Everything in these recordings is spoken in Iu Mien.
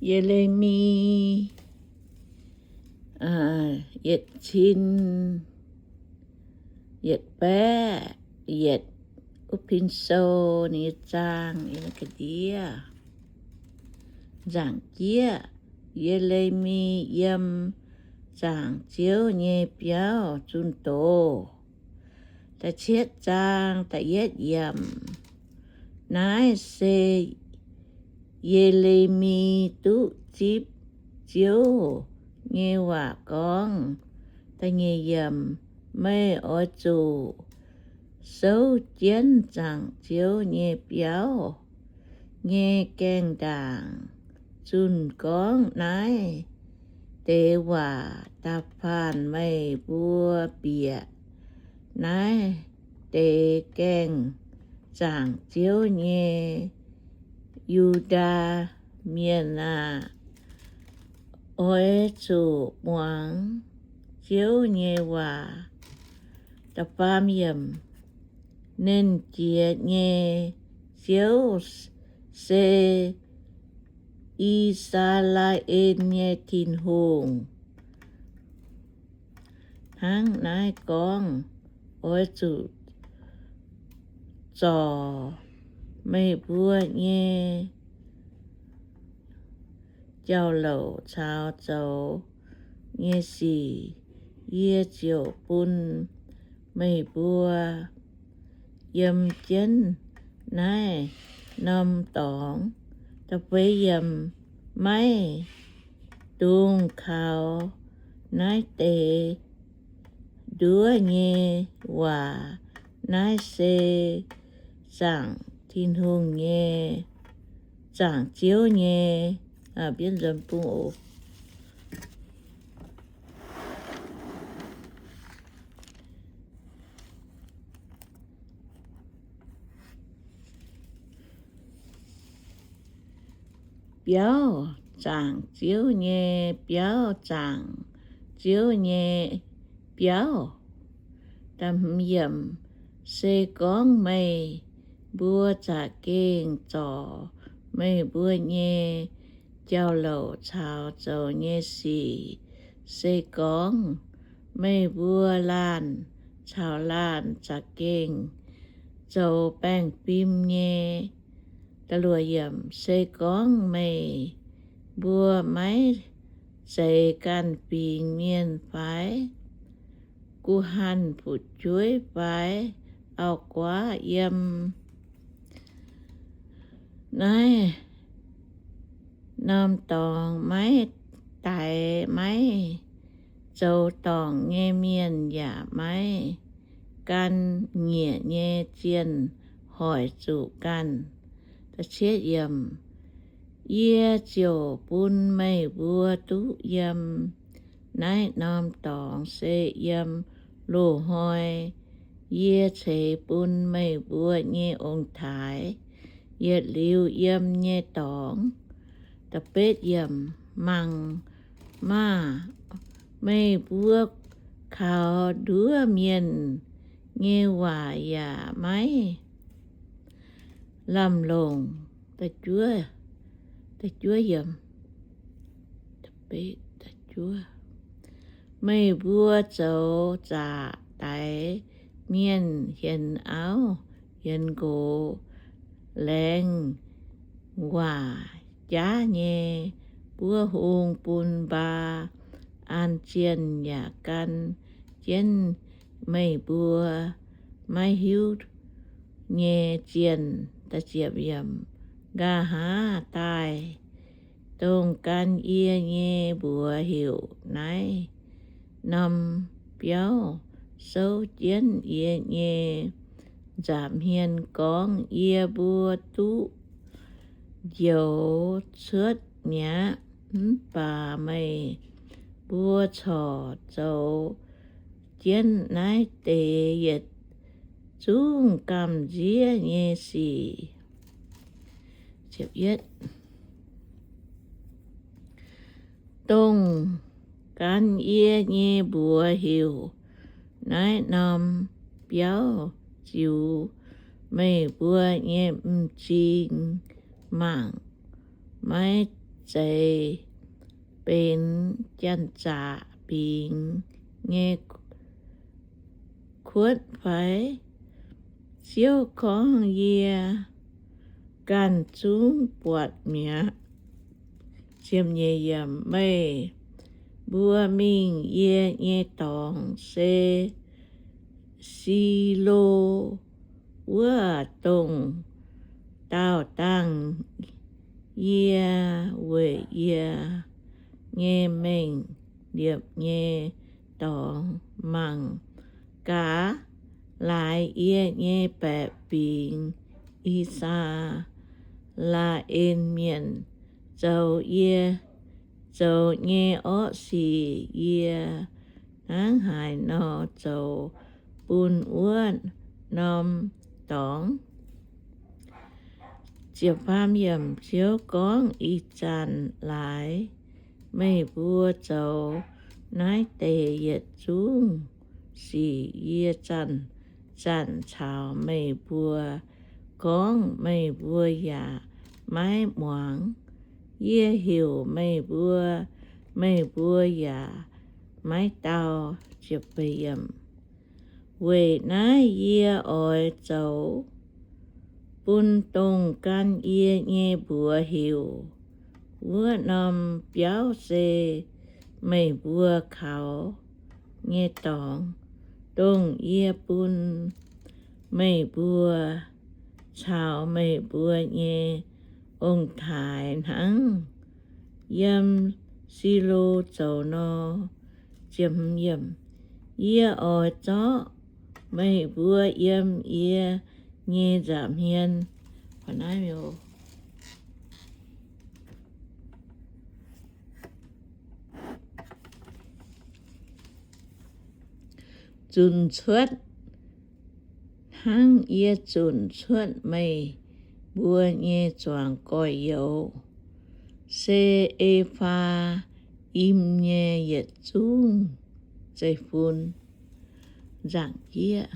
Ye^le^mi, yietc cin yietc baeqv yietc, wuov pin sou ninh nyei zaang, ga'ndiev, nzaangc jieqv, Ye^le^mi yiem zaangc Ziouv nyei biauv zunh doz. Da'cietv zaang da'yietv yiemc. Naaiv se Ye^le^mi duqv zipv Ziouv nyei waac gorngv. Da'nyeic yiemc. Meih oix zuqc souv jienv zaangc Ziouv nyei biauv nyei gaengh ndaangc zunh gorngv naaiv deix waac da'faanh meih mbuo bieqc naaiv deix gaengh zaangc Ziouv nyei. Yu^ndaa Mienh aah! Oix zuqc muangx Ziouv nyei waac. Da'faam yiemc. Nernh Jiex nyei Ziouv se I^saa^laa^en nyei Tin-Hungh. Hnangv naaiv gorngv, oix zuqc zorc meih mbuo nyei jauv-louc caux zoux nyei sic. Yie ziouc bun meih mbuo yiem jienv naaiv norm dorngx. Da'feix yiemc. Maiv dungx kaux naaiv deix nduov nyei waac. Naaiv se zaangc Tin-Hungh nyei, zaangc Ziouv nyei, bienv nzuonx bung oc. Biauv zaangc Ziouv nyei, biauv zaangc Ziouv nyei biauv. Da'hmz yiemc. Se gorngv meih mbuo za'gengh zorc meih mbuo nyei jauv-louc caux zoux nyei sic, se gorngv meih mbuo laanh caux laanh za'gengh zoux baengh fim nyei. Da'luoqc yiemc. Se gorngv meih mbuo maiv zeiz ganh fingx mienh fai guh hanh fu'jueiv fai auv-guaav yiem naaiv norm dorngx, maiv daix maiv zoux dorngc nyei mienh yaac maiv gan nyiec nyei zienh hoic zuqc ganh. Yie ziouc bun meih mbuo duqv yiem naaiv norm dorngx se yiem loz-hnoi yie ceix bun meih mbuo nyei ong-taaix yietc liuz yiem nyei dorngx. Mangc maah! Meih mbuo kaux nduov mienh nyei waac yaac maiv lamh longc. Meih mbuo zoux zaqc daix mienh hienx auv hienx nqox, laengz waac jaav nyei buov hung bun mbaa an zienh yaac gan jienv meih mbuo maiv hiuv nyei zienh. Nqa'haav daaih dongh gan yie nyei mbuox heuc naaiv norm biauv souv jienv yie nyei nza'hmien gorngv, yie mbuo duqv njoux cuotv mi'aqv. Mv baac meih mbuo corc zoux jienv naaiv deix yietc zungv gamh nziev nyei sic. Dongh gan yie nyei mbuox heuc naaiv norm biauv ziux meih mbuo nyei m'zing mangc, maiv zeix benx janx-zaqc bingx nyei kuotv fai? Ziouv gorngv, Yie ganh zungv buatc mi'aqv. Meih mbuo mingh yie nyei dorngx, se Silo wuov, dongh daauh dangh yie weic yie nyei mengh liepc nyei dorngx mangc gaax, laaix yie nyei baeqc fingx, I^saa^laa^en Mienh, zoux yie zoux nyei orqv sic. Yie hnangv haaix nor zoux bun wuov norm dorngx? Ziouv gorngv, Ih zanc laaix meih mbuo zoux naaiv deix yietc zungv sic yie zanc-zanc caux meih mbuo gorngv, meih mbuo yaac maiv muangx. Yie heuc meih mbuo, meih mbuo yaac maiv dau. Weic naaiv yie oix zoux bun dongh gan yie nyei mbuox heuc wuov norm biauv se meih mbuo kaux nyei dorngx, dongh yie bun meih mbuo caux meih mbuo nyei ong-taaix hnangv yiem Silo zoux nor. Yie oix zorqv meih mbuo yiem yie nyei nza'hmien zunc cuotv, hnangv yie zunc cuotv meih mbuo nyei zuangx gorx-youz, se E^faa^im nyei yietc zungv zeiv-fun. Nzangc-jieqv,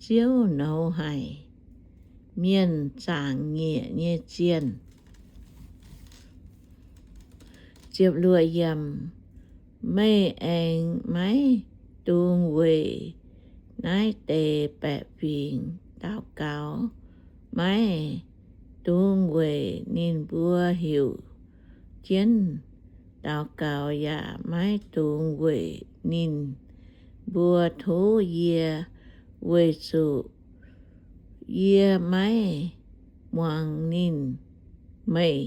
Ziouv nouz haic mienh zaangc nyiec nyei zienh. Meih aengx maiv dungx weic naaiv deix baeqc fingx daux gaux, maiv dungx weic ninh mbuo heuc jienv daux gaux, yaac maiv dungx weic ninh mbuo tov yie, weic zuqc yie maiv muangx ninh meih.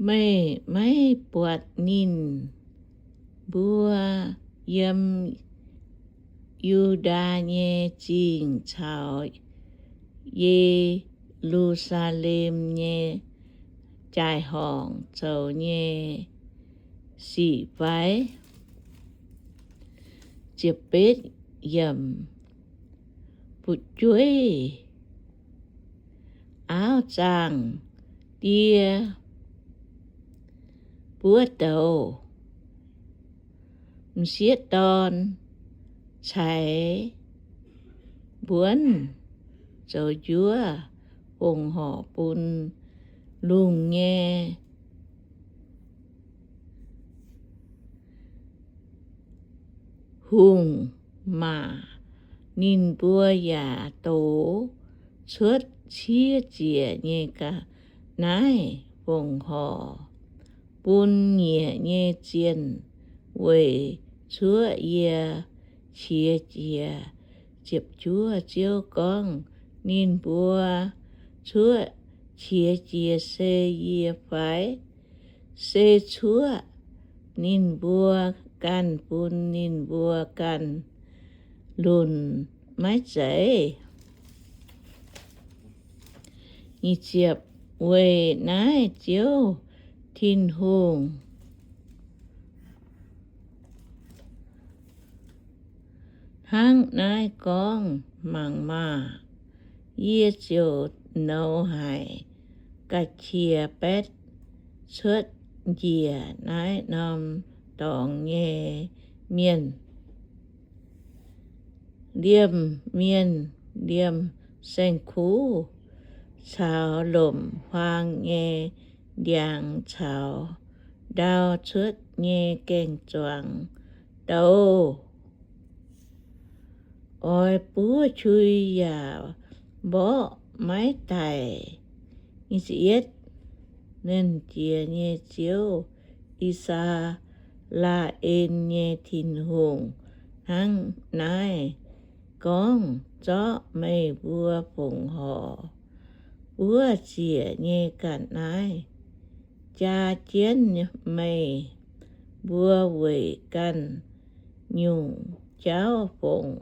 Meih maiv buatc ninh mbuo yiem Yu^ndaa nyei zingh caux Ye^lu^saa^lem nyei jaai-horngc zoux nyei sic fai? Fu'jueiv, aauv zaangc die, buov douz, m'sieqv dorn, ceix mbuonv, zoux njuov, fongc horc bun lungh nyei hungh maac. Ninh mbuo yaac dox cuotv ciev ziec nyei ga'naaiv fongc horc bun nyiec nyei zienh weic cuoqv yie qiex jiez. Ziouv gorngv, Ninh mbuo cuotv qiex jiez se yie fai? Se cuotv ninh mbuo ganh bun ninh mbuo ganh lunc maiv zeiz? Weic naaiv Ziouv Tin-Hungh hnangv naaiv gorngv, Mangc maah! Yie ziouc nouz haic ga'qiex baetv cuotv njiec naaiv norm dorngx nyei mienh. liemh mienh, liemh saeng-kuv, caux lomc huaang nyei ndiangx caux ndau cuotv nyei gaeng-zuangx douh. Oix buov qui yaac mborqv maiv daic. Ninh Jiex nyei Ziouv, I^saa^laa^en nyei Tin-Hungh, hnangv naaiv gorngv, Zorqv meih mbuo fongc horc buov ziec nyei ga'naaiv jaa jienv meih mbuo weic ganh nyungc jauv fongc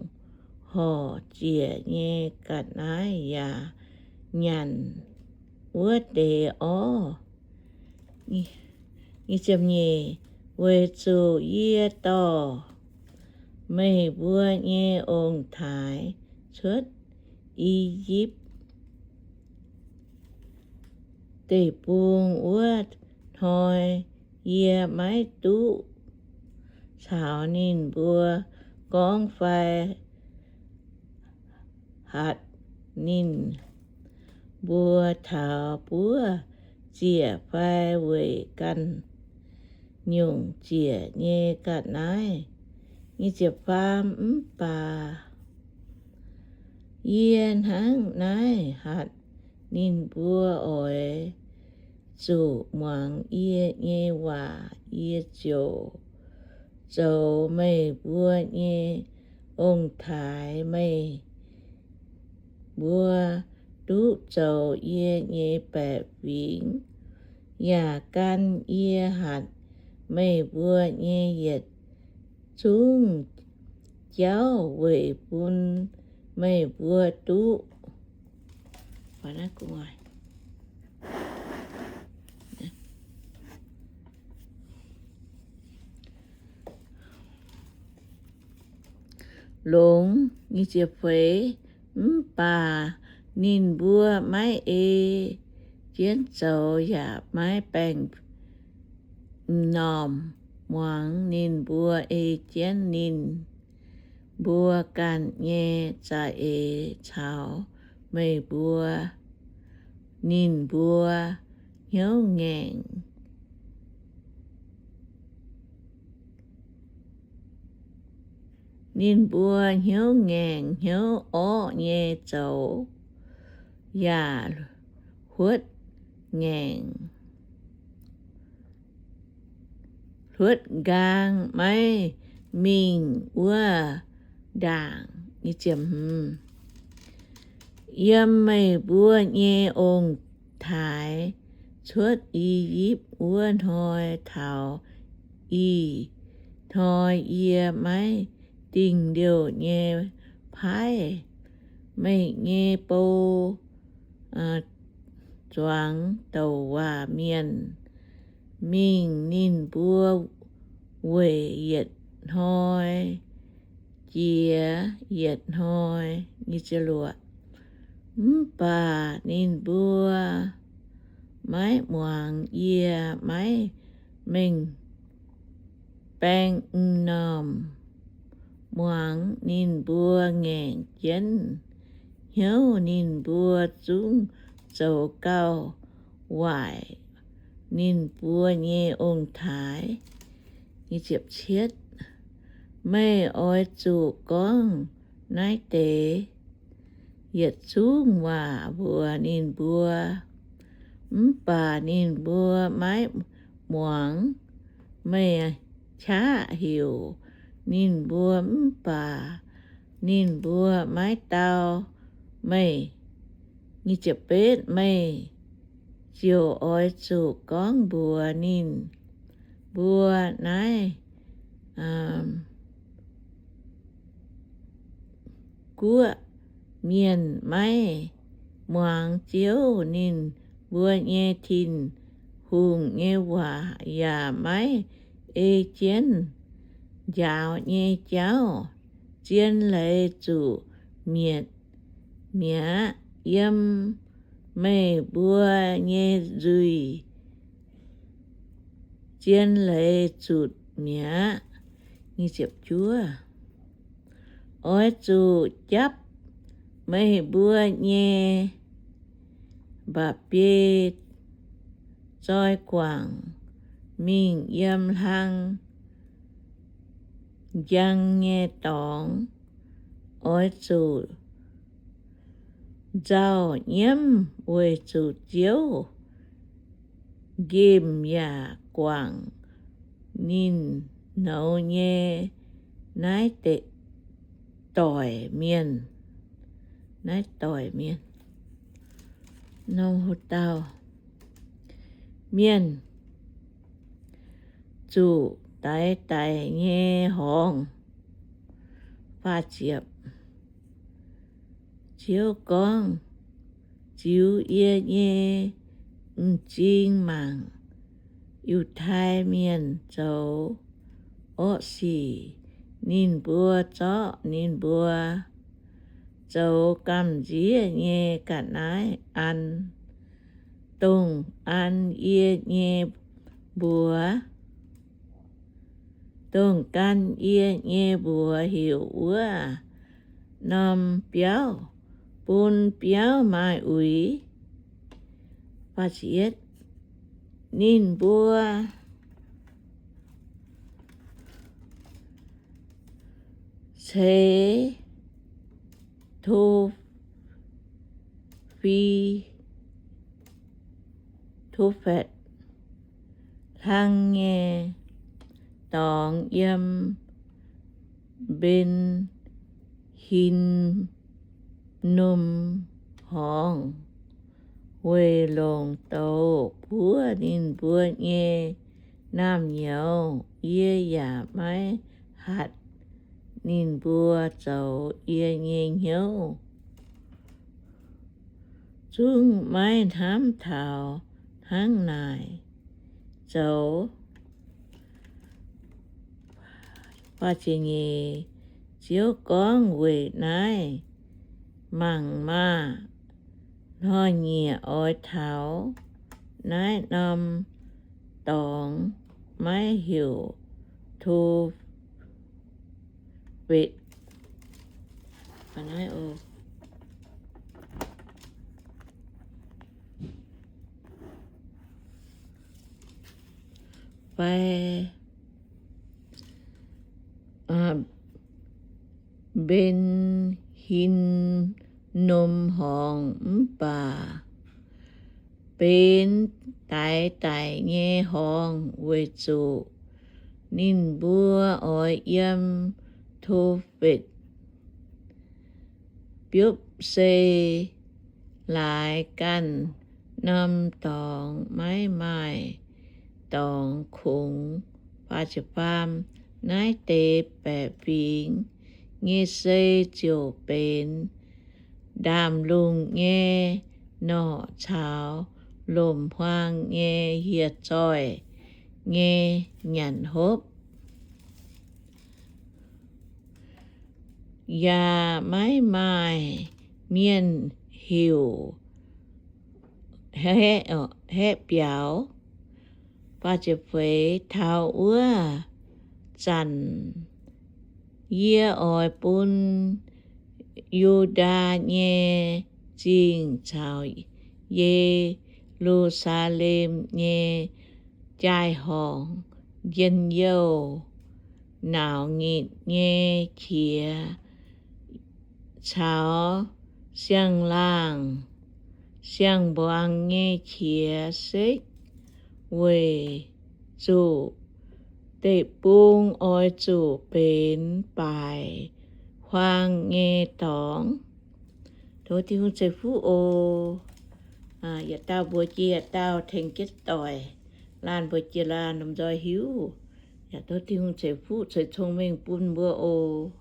horc ziec nyei ga'naaiv yaac nyanc wuov deix orv. Weic zuqc yie dorh meih mbuo nyei ong-taaix cuotv I^yipv Deic-Bung wuov hnoi, yie maiv duqv caux ninh mbuo gorngv fai hatc ninh mbuo taux buov ziec fai weic ganh nyungc ziec nyei ga'naaiv. Mv baac yie hnangv naaiv hatc ninh mbuo, oix zuqc muangx yie nyei waac. Yie ziouc zoux meih mbuo nyei ong-taaix. Meih mbuo duqv zoux yie nyei baeqc fingx, yaac gan yie hatc meih mbuo nyei yietc zungv jauv weic bun meih mbuo duqv longx. Mv baac ninh mbuo maiv ei jienv zoux yaac maiv baengh m'normh muangx ninh mbuo ei jienv ninh mbuo ganh nyei za'eix caux meih mbuo. Ninh mbuo hnyouv ngaengc Ninh mbuo hnyouv ngaengc hnyouv orqv nyei zoux, yaac huotv ngaengc, huotv nqaang maiv mingh wuov ndaangc. Yiem meih mbuo nyei ong-taaix cuotv I^yipv wuov hnoi taux ih hnoi yie maiv dingh liouh nyei paaiv meih nyei bou zuangx douc waac mienh mingh ninh mbuo weic yietc hnoi jiex yietc hnoi. Mv baac ninh mbuo maiv muangx yie, maiv mengh baeng m'normh muangx ninh mbuo ngaengc jienv hnyouv. Ninh mbuo zungv zoux gauh waaic ninh mbuo nyei ong-taaix. Meih oix zuqc gorngv naaiv deix yietc zungv waac mbuox ninh mbuo, mv baac ninh mbuo maiv muangx. Meih qaqv heuc ninh mbuo, mv baac ninh mbuo maiv dau meih. Betv meih ziouc oix zuqc gorngv mbuox ninh mbuo, naaiv guoqv mienh maiv muangx Ziouv ninh mbuo nyei Tin-Hungh nyei waac, yaac maiv ei jienv njaaux nyei jauv. Zien leiz zuqc mietc mi'aqv. Yiem meih mbuo nyei nzuih zien leiz zuqc mi'aqv. Oix zuqc japv meih mbuo nyei mba'biei zoi guangc mingh yiem hlang njang nyei dorngx. Oix zuqc nzauh nyiemv weic zuqc Ziouv nqemh yaac guangc ninh nouz nyei naaiv doic mienh. Naaiv doic mienh, norm hlo dauh mienh zuqc daix daic nyei horngz. Ziouv gorngv, Ziux yie nyei m'zing mangc Yiutai Mienh zoux orqv sic. Ninh mbuo zorqv ninh mbuo zoux gamh nziev nyei ga'naaiv an, dongh an yie nyei mbuox, dongh gan yie nyei mbuox heuc wuov norm biauv, bun biauv maaih uix. Ninh mbuo ceix To- fi- Tophatv Hlang nyei dorngx yiem Mben- Hinnom Horngz weic longc douz buov ninh mbuo nyei naamh nyouz. Yie yaac maiv hatc ninh mbuo zoux yie nyei hnyouv, zungv maiv hnamv taux hnangv naaic zoux. Ziouv gorngv, Weic naaiv mangc maah! Hnoi-nyieqc oix taux naaiv norm dorngx maiv heuc Tophetv fai Mben- Hinnom Horngz, mv baac benx daix daic nyei horngz, weic zuqc ninh mbuo oix yiem Tophetv biopv sei laaix ganh norm dorngx, maiv maaih dorngx kungx. Naaiv deix baeqc fingx nyei sei ziouc benx ndaamv-lungh nyei norqc caux lomc-huaang nyei hieh zoih nyei nyanc hopv, yaac maiv maaih mienh heuc haeqv biaux. Taux wuov zanc yie oix bun Yu^ndaa nyei Zingh caux Ye^lu^saa^lem nyei jaai-horngc, njien-youh, nauc nyitc nyei qiex caux siang-laangh, siang-mbuangz nyei qiex sekv, weic zuqc deic-bung oix zuqc benx baaic huaang nyei dorngx. Tov Tin-Hungh ceix fuqv oc. Yietc dauh mbuox jiex yietc dauh, tengx jienv doic, laanh mbuox jiex laanh, lomh nzoih hiuv. Yaac tov Tin-Hungh ceix fuqv ceix cong-mengh bun mbuo oc.